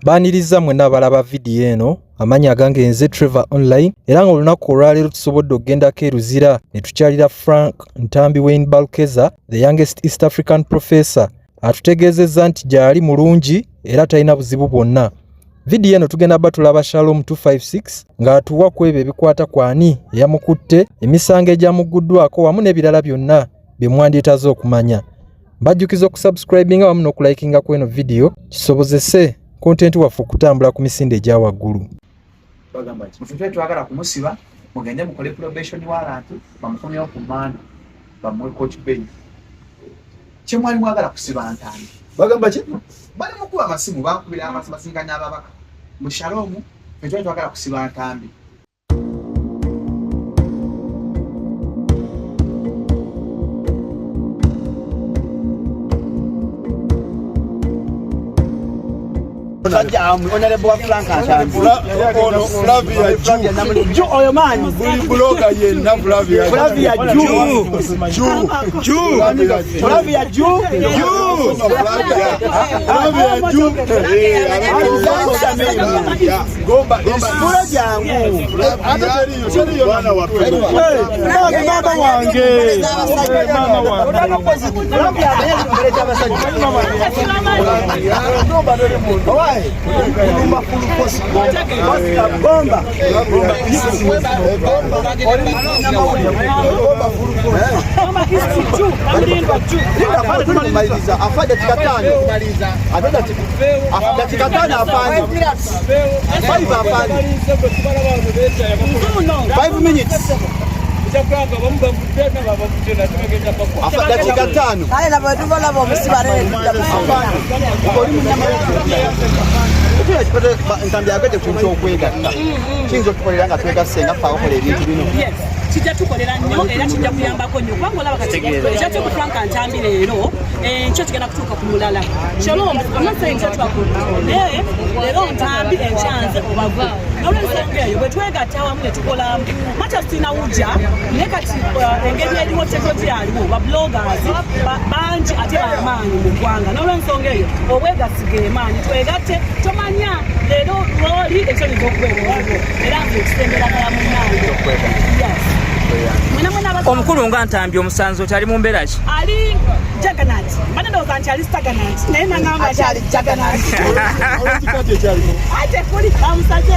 Baaniriza mwenna abalaba vidiyo eno. Amannya agange nze Trevor Online, era nga olunaku olwaleero tusobodde okugendako e Luzira ne tukyalira Frank Ntambi Wayne Balkeza, the youngest East African professor. Atutegeezezza nti gy'ali mulungi era talina buzibu bwonna. Vidiyo eno tugenda ba tulaba Shalom 256 ng'atuwa ku ebyo ebikwata ku ani eyamukutte, emisango egyamugguddwako wamu n'ebirala byonna bye mwandyetaaze okumanya. Mbajjukiza okusubscribinga wamu n'okulayikinga ku eno vidiyo kisobozese kontenti waffe okutambula ku misinde egya waggulu. Mufe twagala kumusiba, mugende mukole probation warrant, bamukomyewo ku manda, bamuwe court bail. Kyemwali mwagala kusiba Ntambi. Bagamba ki? Bali mukuba amasimu, bankubira amasimu, basinkanya ababaka. Mu Shalom, ffe twali twagala kusiba Ntambi. Ju oyo maanyi Buli blogger yenna Flavia. Flavia Ju. Ju. Flavia Ju. Ju. Flavia Ju. Gomba East. Kula jangu. Ate teriyo, teriyo mwana waffe. Mama, mama wange. Mama wange. Flavia amanyi kuleeta abasajja. Owaye. Gomba. Tumaliriza afa dakika 5. Ate dakika 5 afande. 5 afande. 5 minutes. Afa dakika 5. Kale nabo tubalaba omusiba Ntambi agedde ku ky'okwegatta. Kiyinza okutukolera nga twegasse nga ffe abakola ebintu bino. Yes, kijja tukolera nnyo era kijja kuyambako nnyo, kubanga olaba kati ekyatuuka ku Frank Ntambi leero, enkyo kigenda kutuuka ku mulala. Shalom, I'm not saying kyatuuka ku, naye leero Ntambi, enkyanze obagu. N'olwensonga eyo bwe twegatta awamu ne tukola macha sinawujja, naye kati engeri eriwo, tekinologiya aliwo, ba bloggers bangi ate bamaanyi mu ggwanga. N'olwensonga eyo obwegassi ge maanyi, twegatte. Tomanya leero lwoli ekyo liyinza okubeera olwo, era nze ekisembera ddala munnange. Yes. Mwena mwena Omukulu nga Ntambi omusanzu oti ali mu mbeera ki? Ali juggernaut. Mbadde ndowooza nti ali stagnant, naye nangamba nti ali juggernaut. Olw'ekikati ekyalimu. Ate kuli bamusaze.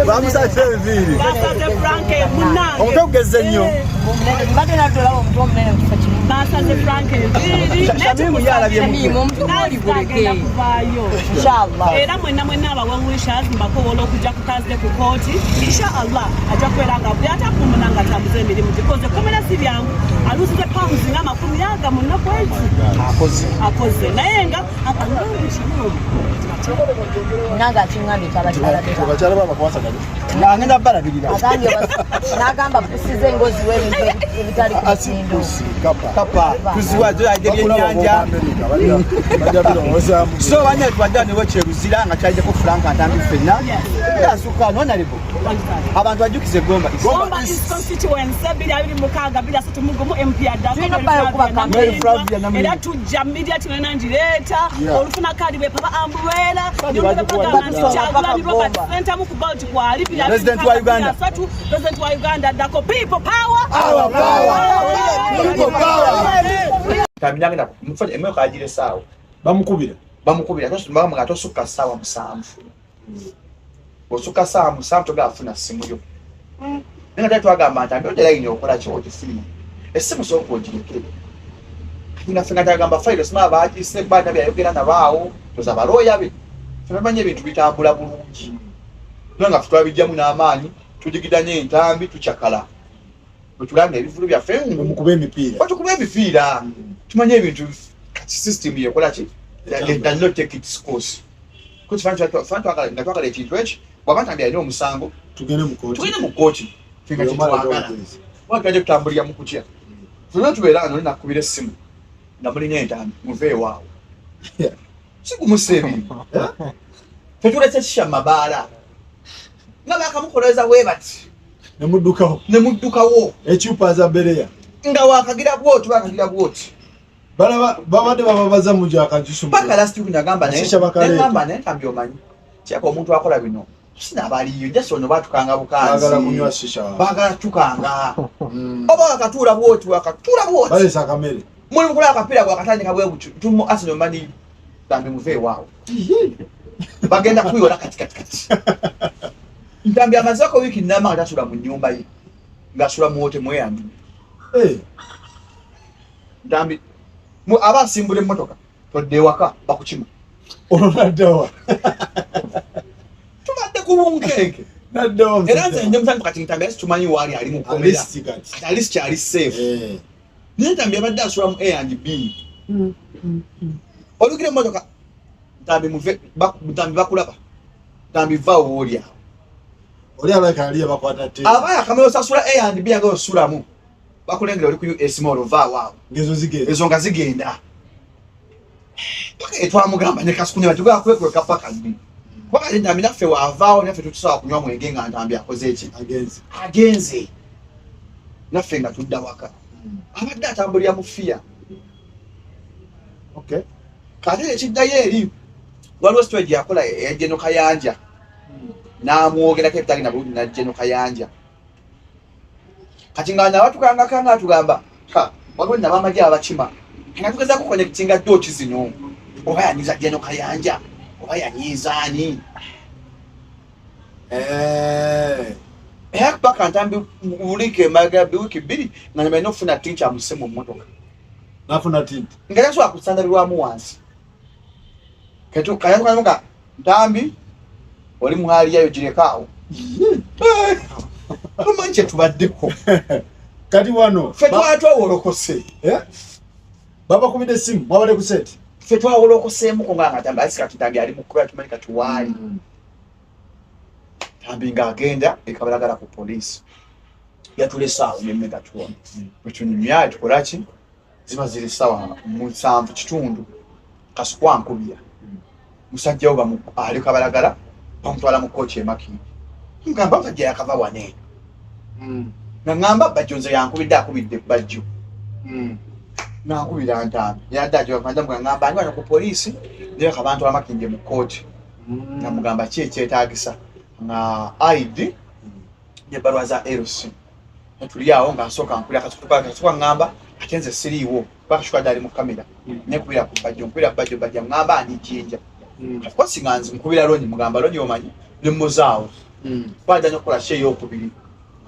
Bamusaze enviiri. Basaze Frank munnange. Omutwe gugezze nnyo. Mbadde natolaba omutwe omunene mu kifo kimu. Basaze Frank enviiri. Shamimu ye alabye mutwe. Omutwe gwoli guleke. Agenda kuvaayo. Inshallah. Era mwenna mwenna aba well wishers mbakowoola okujja ku Thursday ku kooti. Inshallah ajja kubeera nga buli ate apumuna nga atambuza emirimu gikoze. Komera si byangu, alusize pounds nga 20 aga mu nnaku ezi. Akoze. Akoze, naye nga akangambi kino. Nange akiŋŋambye ekyabakyala be. Abakyala babakwasaganya. Agenda balabirira. Agambye n'agamba pusiza engozi w'ebintu ebitali ku mutindo. Pusi, kapa. Kapa tuziwa zoyadde byennyanja. Bajja birowoozamu. So banya twadda niwo kyeruzira nga kyalijeko Frank Ntambi ffenna. Era asuka honorable. Abantu bajjukize Gomba. Gomba East constituency 2026 231 MP addako. Tulina okubayo okuba campaign. Mary Flavia Namuli. Era tujja media tinena ngireeta. Olufuna kadi bwepaba umbrella bagikuwa. nti Kyagulanyi Robert Ssentamu ku ballot kwali President wa Uganda. 3, President wa Uganda addako. People power. Our power. People power. Ntambi nagenda mufanya emmotoka agira essaawa. Bamukubira. Bamukubira, bamugamba tosukka ssaawa 7. Osukka ssaawa 7 togala kufuna ssimu yo. Naye nga tali twagamba Ntambi ojja layini okola ki, ogifuluma essimu sooka ogireke. Kati nga ffe nga tagamba fayiro sima baagise baana byayogera nabaawo toza balooya be ffe bamanyi ebintu bitambula bulungi. Naye nga ffe twabijjamu n'amaanyi, tugigidanye entambi, tucakala bwetulanga ebivulu byaffe. Mukuba emipiira. Otukuba emipiira, tumanye ebintu. Kati system yekola ki? Let the law take its course. Kuti nga twagala ekintu eki, bw'aba Ntambi alina omusango, Tugende mu kooti. Tugende mu kooti. Ffe nga Buli omu alaga kyetwagala. obujulizi. Kuba tubadde tutambulira mu kutya. Fenna tubeera wano, nakubira essimu nga mulina entambi, muve ewaawo. Si gumusa ebintu tetulese kisha mabaala nga bakamukoleza bwe bati. Ne muddukawo. Ne muddukawo. Ekyupa za bereya. Nga wakagira bwoti, bakagira bwoti. Balaba babadde bababaza mu gyakajusu. Paka last week nagamba naye. Nagamba naye ntambi omanyi. Kyako omuntu akola bino. Sina abaliyo just ono batukanga bukanzi. Bagala kunywa shisha. Bagala tukanga. Oba wakatuula bwoti wakatuula bwoti. Balesa akamere. Muli mukula akapira wakatandika bwe buti. Tumu Arsenal mani tambi muve waawo. Bagenda kuyola kati kati kati. Ntambi amazako wiki nama atasula mu nyumba ye. Ngasula mu wote mweyandi. Eh. Ntambi mu aba asimbula emmotoka todde ewaka bakukima. Olwo naddawa. Tubadde ku bunkenke. Naddawa. Era nze ndi mutandu kati Ntambi ati tumanyi waali ali mu kkomera. Kati at least kyali safe. Eh. Naye Ntambi abadde asula mu A and B. Olugira emmotoka Ntambi muve Ntambi bakulaba. Ntambi va wooli awo. Oli alabika yali yabakwata te. Aba yakamala osasula A and B nga osulamu. Bakulengera oli ku US Mall va waawo. Ngezo zigenda. Ezo nga zigenda. Paka etwamugamba ne Kasuku ne batugaa kwekweka paka ddi. Kuba kati Ntambi naffe waavaawo naffe tutusobola kunywa mwenge nga Ntambi akoze ki? Agenze. Agenze. Naffe nga tudda waka. Abadde atambulira mu fiya. Okay. Kati ekiddayo eri waliwo story gye yakola eya General Kayanja. N'amwogerako ebitagenda bulungi na General Kayanja. Kati nga nabatukangako nga atugamba waliwo nno ab'amagye abakima nga tugezaako connectinga dooti zino oba yanyiiza General Kayanja oba yanyiiza ani. Era paka Ntambi wiiki emabega wiiki bbiri nga nalina okufuna tinti amuse mu mmotoka. Nafuna tinti. Nga tasobola kusandabirwamu wansi. Kayatukamuga Ntambi oli muhaliyayo girekaawo. Omanyi kye tubaddeko. Kati wano ffe twatwawolokose. Babakubidde essimu mwabadde ku set. Ffe twawolokoseemuko nga Ntambi alisi kati Ntambi ali mu kkubo tumanyi kati waali. Ntambi ng'agenda e Kabalagala ku poliisi. Yatulese awo ne Megatron. Bwe tunyumya tukola ki? Ziba ziri ssaawa 7:15. Kasuku ankubira. Musajja wo ali Kabalagala bamutwala mu kkooti e Makindye. Ngamba musajja yakava wano eno. Nga ŋŋamba Bajjo nze yankubidde akubidde Bajjo. Nankubira Ntambi. Yadde ajoga nga ŋŋamba ndi wano ku poliisi naye kabantwala Makindye mu kkooti. Nga mugamba ki ekyetaagisa nga ID n'ebbaluwa za LC. Tuli awo nga nsooka nkubira Kasuku ŋŋamba ate nze siriiwo kuba Kasuku adde ali mu kamera. Nekubira ku Bajjo nkubira Bajjo Bajjo ŋŋamba ndi Jinja. Of course nga nze nkubira Lonyi mugamba Lonyi omanyi ne mmuzaawo. Kuba ajja n'okukola ki ey'okubiri.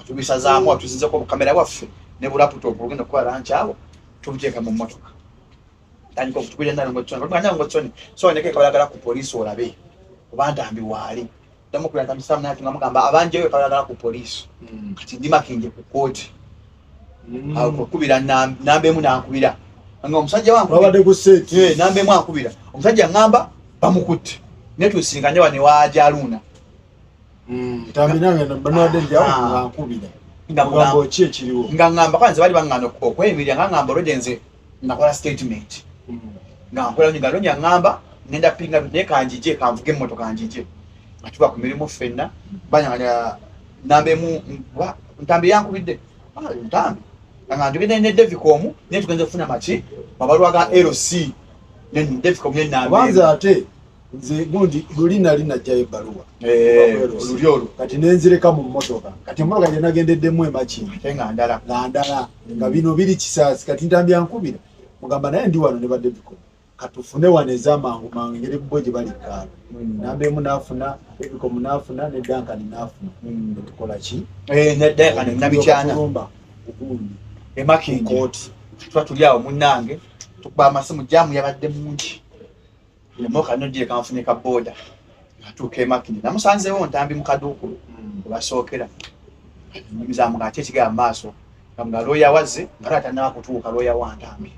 Tubisazaamu atuzinzeko obukamera bwaffe ne bulaputoopu obugenda okukola lanki awo tubuteeka mu mmotoka. Tandika okutukubira Nalongo Tsoni. Nalongo Tsoni so ndeke Kabalagala ku poliisi olabe oba Ntambi waali. Ndamukubira Ntambi Sam naye nga mugamba abanjeyo Kabalagala ku poliisi. Kati ndi Makindye ku kkooti. Awo kukubira namba emu n'ankubira. Nga omusajja wange babadde ku set. Namba emu ankubira. Omusajja ŋŋamba bamukutte. Naye tusinkanye wano ewa Jaluuna. Ntambi nange nabadde ndi awo nga nkubira. Nga mugamba ki ekiriwo? Nga ŋŋamba kwanza bali baŋŋaana okweyimirira nga ŋŋamba olwedde nze nakola statement. Nga nkola nga Lonyi aŋŋamba ngenda pinga naye kanjije kanvuge emmotoka njije. Nga tuba ku mirimu ffenna banyanganya namba emu Ntambi yankubidde. Ntambi nga njogedde ne Devicom naye tugenze kufuna maki mabaluwa ga LC ne Devicom ne namba emu. Kwanza ate nze gundi luli nali najjayo ebbaluwa. Luli olwo. Kati ne nzireka mu mmotoka. Kati emmotoka gye nagendeddemu e Makindye. Ate nga ndala. Nga ndala. Nga bino biri Kisaasi. Kati Ntambi ankubira. Mugamba naye ndi wano ne ba Devicom. Katufune wano ez'amangu mangu engeri bo gye bali kaalo. Namba emu n'afuna, Devicom n'afuna, ne Duncan n'afuna. Ne tukola ki? Ne Duncan Nabikyana. Tulumba ogundi. E Makindye. Kooti. Tuba tuli awo munnange, tukuba amasimu jaamu yabadde mungi. Emmotoka nogireka nfune ka booda. Atuuka e Makindye. Namusanzeewo Ntambi mu kaduukulu. Webasookera. Nyumizaamu nga ate ekigenda mu maaso. Nga looya wazze, nga looya tannaba kutuuka looya wa Ntambi.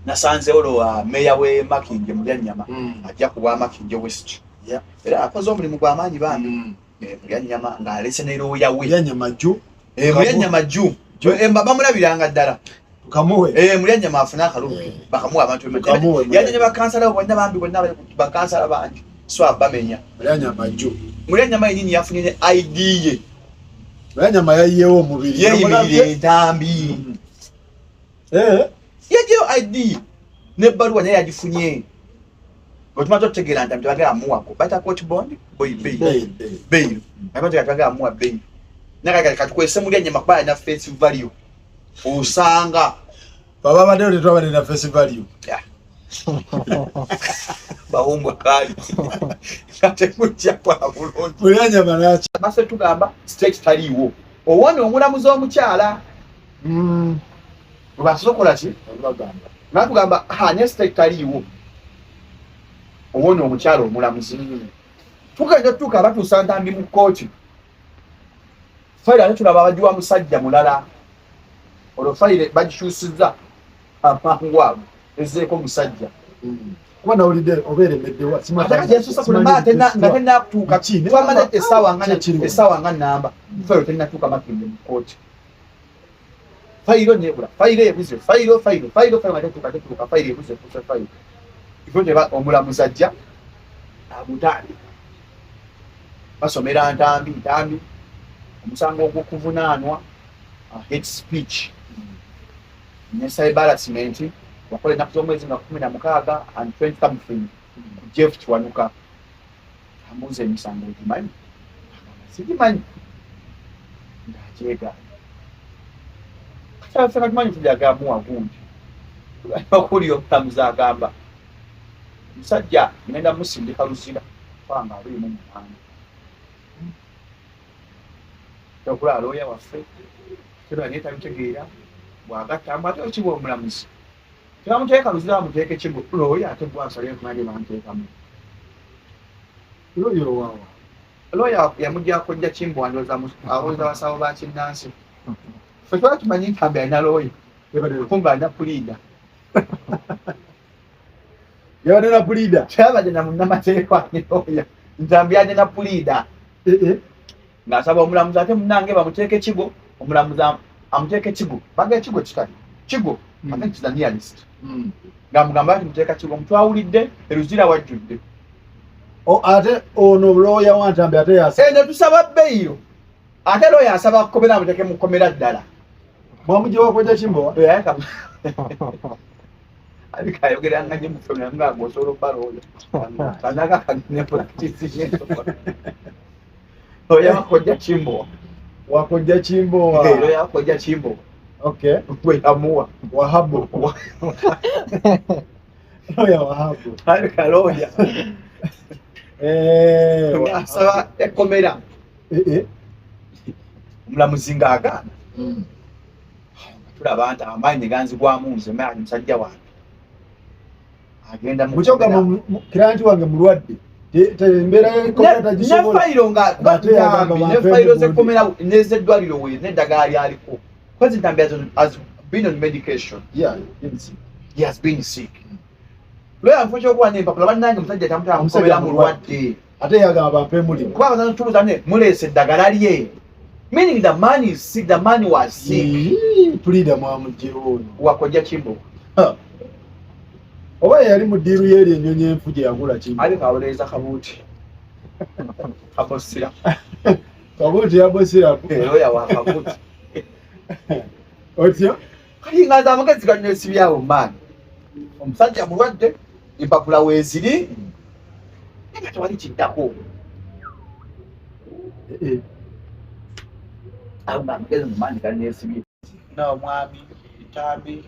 Nasanzeewo lwa meeya w'e Makindye Mulyannyama. Ajja ku bwa Makindye West. Era akoze omulimu gw'amaanyi bambi. Mulyannyama ng'alese ne looya we. Mulyannyama jju. Mulyannyama jju. Bamulabiranga ddala. Tukamuwe. Mulyannyama afune akalulu ke. Bakamuwe abantu be. Tukamuwe. Yajja ne bakansala bonna bambi bonna bali bakansala bangi. So abamenya. Mulyannyama jju. Mulyannyama yennyini yafunye ne ID ye. Mulyannyama yayiyeewo omubiri. Yeeyimirira entambi. Eh. Yajeyo ID n'ebbaluwa naye yagifunye. Otumaze otutegeera nti tebagala muwako bata court bond boy bail bail abategera tebagala muwa bail nakati katukwese mulya nyama kuba alina face value osanga baba badde tetwabadde na face value bahumbwa kaali kate kujja kwa bulungi mulya nyama naki base tugamba state taliiwo owona omulamuzi omukyala mm. Lwebasuza ki natugamba ne state taliiwo owona omukyala omulamuzi mm. Tugenda tutuuka batuusa Ntambi mu kkooti fayiro ate tulaba bagiwa musajja mulala olwo fayiro bagikyusizza amangu ago ezzeeko musajja mm. Kuba nawulidde oba eremeddewa nga tenatuuka twamaze essaawa nga nnamba fayiro tennatuuka Makindye mu kkooti fayiro nebula fayiro ebuze fayiro fayiro fayiro fayiro nga tetuuka tetuuka fayiro ebuze ebuze fayiro ifo teba omulamuzi ajja amutandika basomera Ntambi Ntambi omusango ogw'okuvunaanwa hate speech ne cyber harassment wakola ennaku z'omwezi nga 16 and 20 something ku Jeff Kiwanuka. Ambuuza emisango ogimanyi? Sigimanyi. Ng'akyegaana. Kati ffe nga tumanyi tujaga muwa gundi. Okuli omulamuzi agamba musajja ngenda musindika Luzira kubanga 28. Okulaba looya waffe tebera naye tabitegeera bw'agatta mbu ate okibwa omulamuzi tebamuteeka Luzira bamuteeka ekigo looya ate gwansala enkumanya banteekamu looya owaawa looya yamugyako jja Kimbowa ndowooza awoza basawo ba kinnansi ffe twala tumanyi Ntambi alina looya kumbe alina puliida yabadde na puliida kyabadde na munnamateeka ne looya Ntambi yadde na puliida eh, eh. Ng'asaba omulamuzi ate munnange bamuteeke Kigo omulamuzi amuteeke Kigo baga ekigo kikali Kigo mm. I think it's the nearest mm. Ng'amugamba nti muteeka Kigo mutwawulidde eruzira wajjudde ate ono looya wa Ntambi ate yasa eno tusaba bbeeyo ate looya asaba kukomera amuteeke mu kkomera ddala mwamugye wakojja Kimbowa abika ayogera nga nye mukomera nga osobola okuba looya kanaka kagine practice looya wakojja Kimbowa wakojja Kimbowa looya wakojja Kimbowa okay bwe yamuwa Wahabu looya Wahabu abika looya eh asaba ekkomera eh omulamuzi ng'agaana tulaba nti amaanyi ne ganzigwamu nze maanyi musajja wange agenda mu mukyogamba client wange mulwadde embeera y'ekkomera ne tagisobola fayiro nga Ate yagamba ne bampe fayiro ebibundi. z'ekkomera n'ezeddwaliro we n'eddagala lyaliko because Ntambi has been on medication. Yeah, yes. He has been sick. Lawyer nfo kyokuba n'empapula bannange musajja tamutwala Omusajja mukomera mulwadde ate yagamba bampe mulimu kuba abazana tubuuza ne muleese eddagala lye meaning the man is sick, the man was sick. Ii, puliida mwamugyewo ono wakojja Kimbowa oba yali mu ddiiru yeeri ennyonyi enfu gye yagula Kimbowa ali kawolereza kabuuti kabosira kabuuti yabosiraku lawyer wa kabuuti otyo kati nga nze amagezi gannesibyawo maani omusajja mulwadde empapula weeziri naye nga tewali kiddako Eh, awo nga amagezi mu maanyi ganneesibye na omwami Ntambi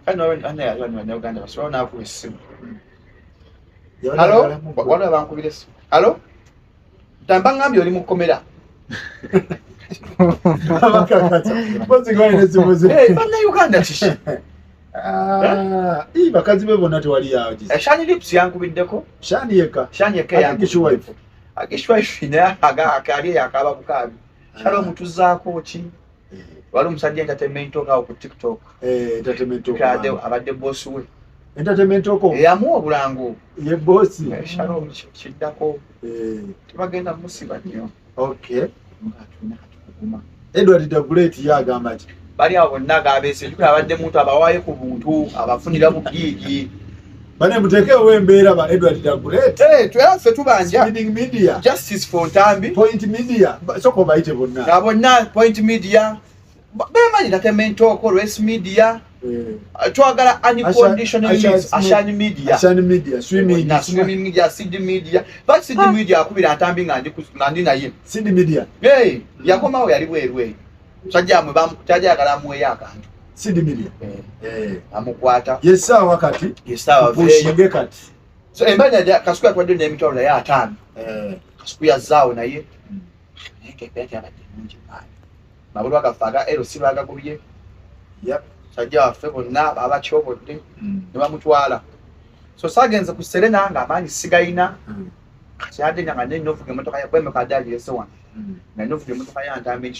bannayuganda basobola naakuba essimu halo waliwo abankubira essimu halo Ntambi ngambye oli mu kkomera abakakasa mpozi nga balina essimu ze Eh, bannayuganda kiki Ah, ii, bakazi be bonna tewali yagize Eh, Shani Lips yankubiddeko Shani yekka Shani yekka Ate Gishwife. Gishwife naye ali yakaba bukaabi Shalom tuzaako ki wali omusajja entertainment awo ku TikTok Eh, entertainment oko. Kyadde abadde boss we Entertainment oko. Eyamuwa obulango ye boss Eh, Shalom kiddako Eh, tebagenda musiba nnyo okay nga tulina katukuguma Edward the Great ye agamba ki bali abo bonna gabeese jukira abadde muntu abawaayo ku buntu abafunira bu giigi bane muteekewo embeera ba Edward the Great Eh, twera ffe tubanja Leading Media Justice for Ntambi Point Media soko bayite bonna nga bonna Point Media Bemanyi entertainment talk, race media. Eh. Twagala unconditional release. Ashan media. Ashan media, swimming, na swimming media, CD media. But CD media akubira Ntambi nga ndi naye. CD media. Hey, yakomawo yali bweru eyo. Musajja amwe bamukutaja agala amuweyo akantu. CD media. Eh. Amukwata. Yesaawa kati. Yesaawa pushinge kati. So embanya Kasuku yatwadde n'emitwalo naye 5. Kasuku yazzaawo naye. Naye ng'embeera teyabadde nnungi maanyi. Mabulwa gaffe aga LC bagagubye. Yep. Sajja waffe bonna babakyobodde ne bamutwala. So saagenze ku Serena ng'amaanyi sigayina. Kati adde nga nina ovuga emmotoka ya Bwembe kadde agirese wano. Nga nina ovuga emmotoka ya Ntambi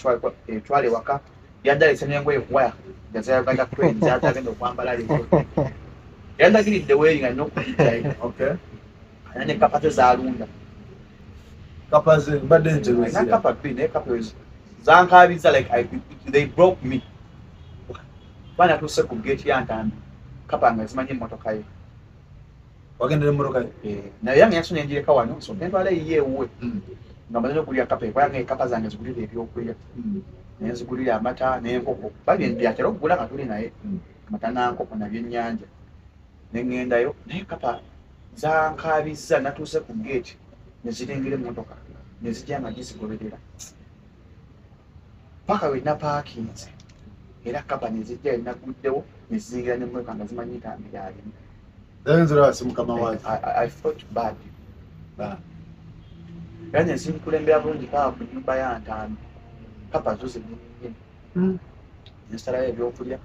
etwale ewaka. Yadde alese n'engoye ku waya nga za Uganda Cranes yadde agenda okwambala leero. Yandagiridde weeri nga nina okugijjayo. Okay. Alina ne kapa ze z'alunda. Kapa ze mbadde nte Alina Luzira. kapa bbiri naye kapa ezo zankaabiza like they broke me. Kuba natuuse ku gate ya Ntambi kapa nga zimanyi emmotoka ye. Wagendera emmotoka ye? Naye yange yansonye njireka wano nsooke ntwala eyiye ewuwe. Nga mmaze n'okulya kapa ekuba yange kapa zange zigulira ebyokulya. Ne nzigulira amata n'enkoko. Bali byatera okugula nga tuli naye. Amata na nkoko na byennyanja. Ne ŋŋendayo naye kapa zankaabizza natuuse ku gate ne zirengera emmotoka ne zijja nga gizigoberera. Paka we napaakinze era kapa ne zijja naguddewo ne ziyingira n'emmotoka nga zimanyi Ntambi y'alimu. Zagenze olaba si mukama waazo. I felt bad. Era ne zinkulembera bulungi paka ku nnyumba ya Ntambi. Kapa zo zennyini. Ne nsalayo ebyokulya.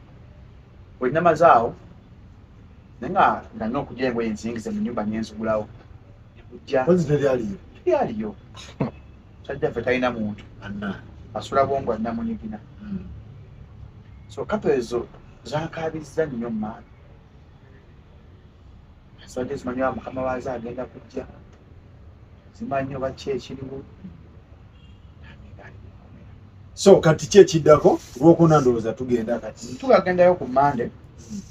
Bwe namaze awo naye nga nina okugya engoye nziyingize mu nnyumba ne nzigulawo. Ne bujja. Mpozi teryaliyo. Teryaliyo. Musajja ffe talina muntu. Asula bwongo annamunigina. So kapa ezo zankaabizza nnyo maani. Zibadde zimanyi oba mukama waazo agenda kujja. Zimanyi oba ki ekiriwo. So kati ki ekiddako Lwokuna ndowooza tugenda kati. Tugagendayo ku Mande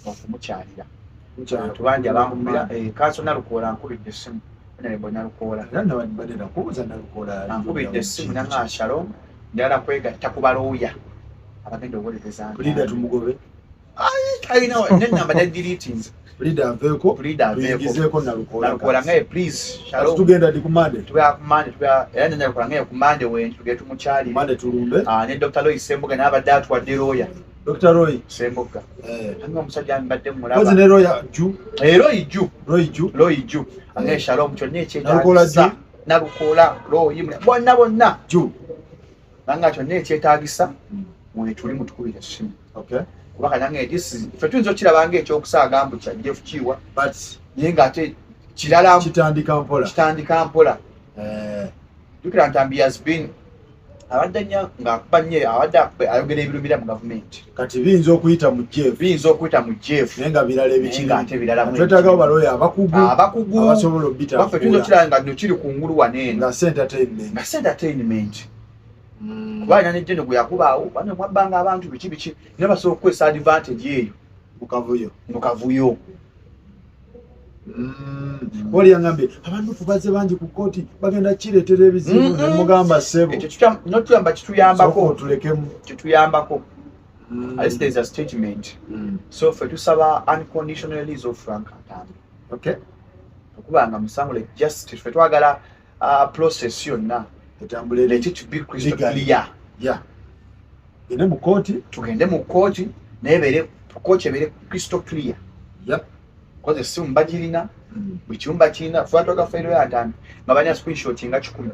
okumukyalira. Abantu bangi abankubira Kanso Nalukoola ankubidde essimu. Honorable Nalukoola. Era nabadde nakubuuza Nalukoola. Ankubidde essimu nanga Shalom njagala kwegatta ku balooya abagenda okuwolereza Ntambi. Leader tumugobe. Alina n'ennamba ne deletinze. Leader aveeko. Leader aveeko. Tuyingizeeko Nalukoola. Nalukoola ngaye please Shalom. Tugenda di ku Mande. Tugenda ku Mande tugenda era ne Nalukoola ngaye ku Mande wendi tugende tumukyalire. Mande tulumbe. Ne Dr. Roy Ssembuga naye abadde atuwadde lawyer. Dr. Roy Ssembuga. Anga omusajja mbadde mulaba. Mpozi ne Roy Ju. Roy Ju. Roy Ju. Roy Ju. Angaye Shalom kyonna Nalukoola ekyetaagisa. Ju. Nalukoola Roy bonna bonna. Ju. Nanga kyonna ekyetaagisa mwetuli mutukubire essimu. Okay. Kuba kati nange this is ffe tuyinza okukiraba ng'ekyokusaaga mbu kya Jeff Kiwa. But naye ng'ate kirala kitandika mpola. Kitandika mpola. Jjukira Ntambi has been abadde nnyo ng'akuba nnyo abadde ayogera ebirumira mu gavumenti. Kati biyinza okuyita mu Jeff. Biyinza okuyita mu Jeff. Naye nga birala ebikirimu. Naye ng'ate birala mu Twetaagawo balooya abakugu. Abakugu. Abasobola obbita. Baffe tuyinza okukiraba nga nno kiri ku ngulu wano eno. Nga si entertainment. Nga si entertainment. Kuba alina ne Jeno gwe yakubaawo bano mwabbanga abantu biki biki naye basobola okukozesa advantage eyo. Mu kavuyo. Mu kavuyo. Oli yangambye abantu bazze bangi ku kkooti bagenda kireetera ebizibu ne mugamba ssebo. Ekyo notuyamba kituyambako. Sooka otulekemu. Kituyambako. At least there is a statement. So ffe tusaba unconditional release of Frank Ntambi. Okay. Okubanga musango like justice ffe twagala process yonna. Etambule Let it be crystal legally. clear. Yeah. Tugende mu kkooti. Tugende mu kkooti naye ebeere kkooti ebeere crystal clear. Yep. Koze essimu bagirina, buli kimu bakirina, ffe twatwaga fayiro ya Ntambi nga balina screenshot nga 100.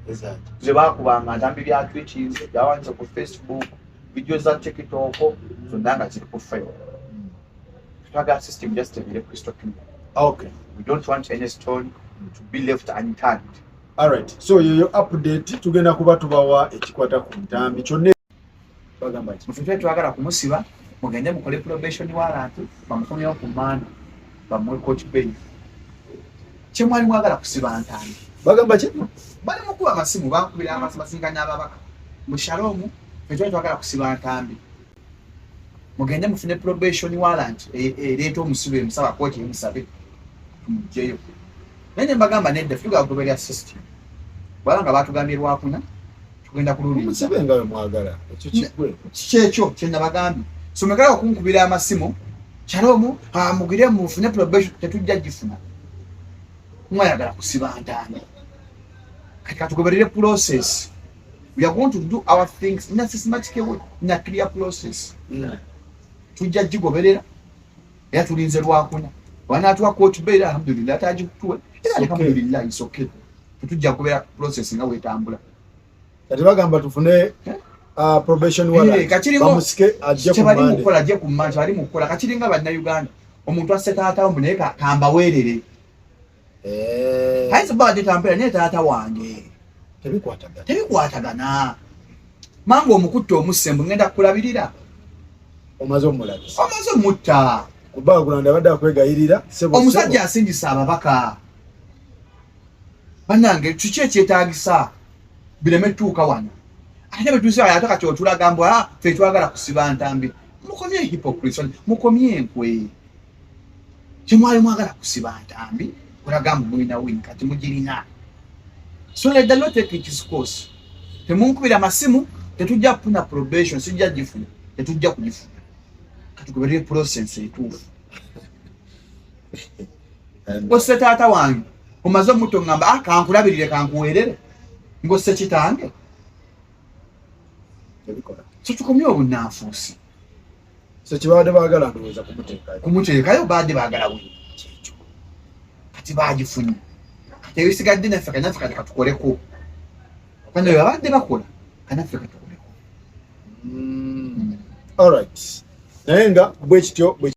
Exactly. Ze baakubanga Ntambi bya tweetinze, byawandiise ku Facebook, video za TikTok, zonna nga ziri ku fayiro. Twagala system just ebeere crystal clear. Okay. We don't want any stone to be left unturned. All right. So yoyo update tugenda kuba tubawa ekikwata ku Ntambi kyonna bagamba ki? Mufe twagala kumusiba mugende mukole probation warrant bamukomyewo ku manda bamuwe court bail. Kye mwali mwagala kusiba Ntambi. Bagamba ki? Bali mukuba amasimu bankubira amasimu basinganya ababaka. Mu Shalom ffe twali twagala kusiba Ntambi. Mugende mufune probation warrant ereeta omusibe emusaba kooti emusabe tumuggyeyo. Naye ne mbagamba nedda ffe tugagoberera system. Bw'aba nga baatugambye Lwakuna Tugenda kululiriza. Musibe nga bwe mwagala. Ekyo kiggwe. Kyekyo kye nabagambye. So mwegala okunkubira amasimu, Shalom, mugire mufune probation, tetujja gifuna. Mwayagala kusiba ntaani. Kati katugoberere process. We are going to do our things in a systematic way, in a clear process. Tujja gigoberera. Era tulinze lwakuna. Wanaatuwa court bail, alhamdulillah, atagituwe. Era alhamdulillah, it's okay. Tetujja kubeera process nga wetambula. Kati bagamba tufune probation warrant. Bamusike ajje ku Kyebali Monday. mukukola ajje ku Monday, kyebali mukukola. Kakiringa bannayuganda. Omuntu asse taata wo naye kambaweerere. Ayinza obba badde tampeera naye taata wange. Tebikwatagana. Tebikwatagana. Mange omukutte omusse mbu ngenda kukulabirira. Omaze omulabisa. Omaze omutta. Kuba Gulanda abadde akwegayirira, ssebo, Omusajja ssebo. asindisa ababaka. Bannange kiki ekyetaagisa bireme tuuka wano? Ate bwe tuusa ate kati otulaga mbu, ffe twagala kusiba Ntambi. Mukomye hypocrisy, mukomye enkwe. Kyemwali mwagala kusiba Ntambi, kulaga mbu mulina win, kati mugirina. So let the law take its course. Temunkubira masimu, tetujja kufuna probation, sijja gifuna, tetujja kugifuna. Katugoberere process etuufu. Ng'osse taata wange, omaze omutto ngamba, kankulabirire, kankuweerere. Ng'osse kitange. Tebikola. So tukomye obunnanfuusi. So kibadde baagala ndowooza kumuteekayo. Kumuteekayo baadde baagala win. Kyekyo. Kati baagifunye. Kati ebisigadde naffe kanaffe kati katukoleko. Bano bwe babadde bakola, kanaffe katukoleko. All right. Naye nga bwe kityo bwe